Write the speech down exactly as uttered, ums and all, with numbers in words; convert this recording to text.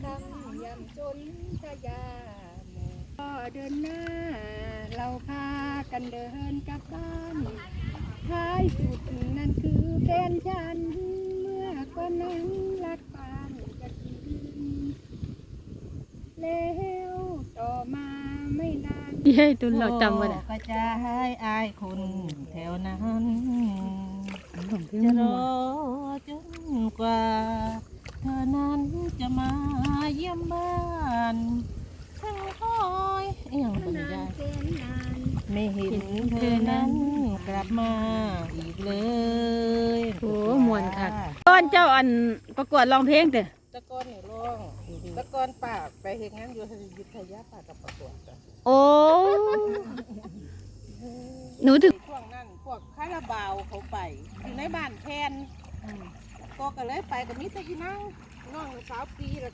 คำยำจนทยาหมอก็เดินหน้า เราพากันเดินกลับบ้าน ท้ายสุดนั่นคือแฟนฉัน เมื่อก่อนนั้นรักปานจะกิน แล้วต่อมาไม่นาน เย้ ตุนเราจำไว้นะ ก็จะให้อายคนแถวนั้น จะรอจนกว่า เธอนั้นจะมาเยี่ยมบ้าน ทั้งคอยอหย่างบันยาย ไม่เห็นเธอนั้นกลับมาอีกเลย โอ้ ม่วนคัก ตอนเจ้าอันประกวดร้องเพลงเด้อ แต่ก่อนนี่ร้อง แต่ก่อนป้าไปเฮ็ดงานอยู่อยุธยา ป้าก็ประกวดจ้ะ โอ้ หนูถึง ช่วงนั้นพวกคาราบาวเขาไป อยู่ในบ้านแพน อืม ก็ ก็เลยไปก็มีแต่อีนางน้องสาวปีแล้วก็